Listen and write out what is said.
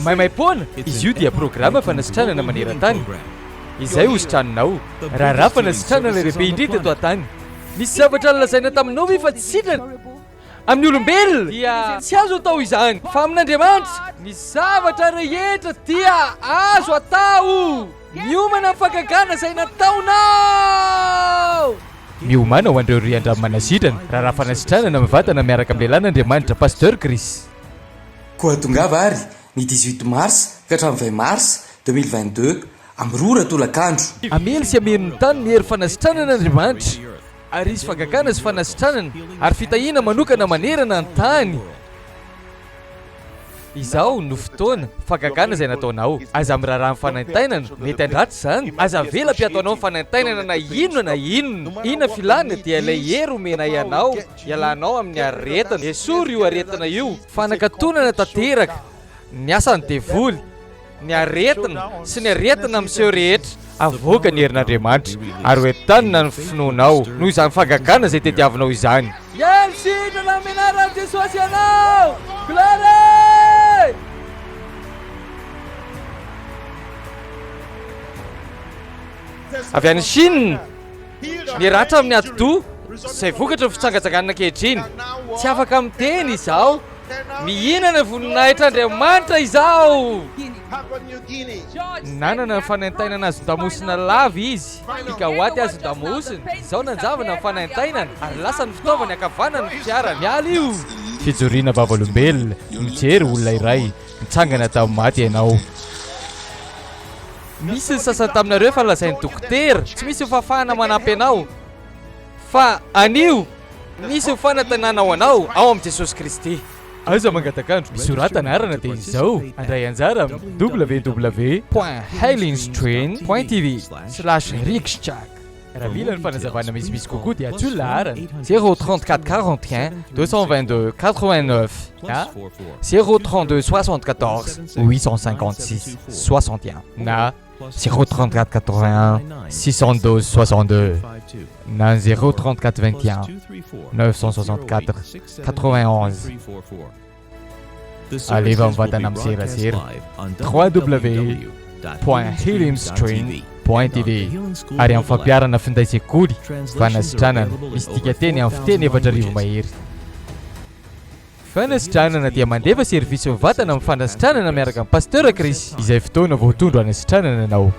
Maimaimpoana, izy io dia programa fanasitranana maneran-tany. Izay ho sitraninao. Raharaha fanasitranana lehibe indrindra eto an-tany. Nisy zavatra nolazaina taminao ve fa tsy sitrana? Amin'ny olombelona dia tsy azo atao izany, fa amin'Andriamanitra ny zavatra rehetra dia azo atao. Miomana amin'ny fahagagana izay nataonao! Miomàna ho an'ireo rian-drano manasitrana, raharaha fanasitranana mivantana miaraka amin'ny lehilahin'Andriamanitra, Pasteur Chris. Koa tongava ary ny 18 mars ka hatramin'ny 20 mars 2022 amin'ny roa ora tolakandro. Hamely sy hameno ny tany ny hery fanasitranana Andriamanitra, ary hisy fahagagana sy fanasitranana ary fitahiana manokana manerana ny tany. Izao no fotoana, fahagagana izay nataonao. Aza miraharaha ny fanaintainana, mety handratra izany. Aza avela hampiato anao ny fanaintainana na inona na inona. Inona filana dia ilay hery omenay anao hialanao amin'ny aretina. Esory io aretina io. Fanakatonana tanteraka ny asan'ny devoly. Ny aretina sy ny aretina miseho rehetra. Avoaka ny herin'Andriamanitra ary ho entanina ny finoanao noho izany fahagagana izay tediavinao izany. Hialy sy hihinana amin'ny anaran'i Jesosy ianao! Glory! Avy any Chine, ny ratra amin'ny atidoha izay vokatry ny fitsangatsanganana ankehitriny. Tsy afaka miteny izaho. Mihinana voninahitr'Andriamanitra izaho! Nanana ny fanaintainana azon-damosina lava izy. Gigawatt azon-damosina. Izao nanjavona ny fanaintainana ary lasa ny fitaovany ankavanany ny fiarany. Miala io! Fijoriana vavolombelona, Mijery olona iray nitsangana tamin'ny maty ianao. Misy ny sasany taminareo efa lazain'ny dokotera, tsy misy ny fahafahana manampy anao. Fa anio, misy ny fanantenana ho anao ao amin'i Jesosy Kristy. Aza mangataka andro, misorata anarana dia izao, handray anjara amin'ny www point heilingstream point tv slash rikschak. Raha mila ny fanazavana misimisy kokoa dia antsoy ny laharana, 0 34 41 222 89 na 0 32 74 856 61 na 0 34 81 612 62 na 0 34 21 964 91. Alefa mivantana amin'ny serasera www.healimstream.tv ary amin'ny fampiharana finday sekoly fanasitranana misy dikanteny amin'ny fiteny 4000 mahery. Fanasitranana dia mandefa service mivantana amin'ny fanasitranana miaraka amin'ny Pasteur Chris izay fotoana voatondro hanasitranana anao.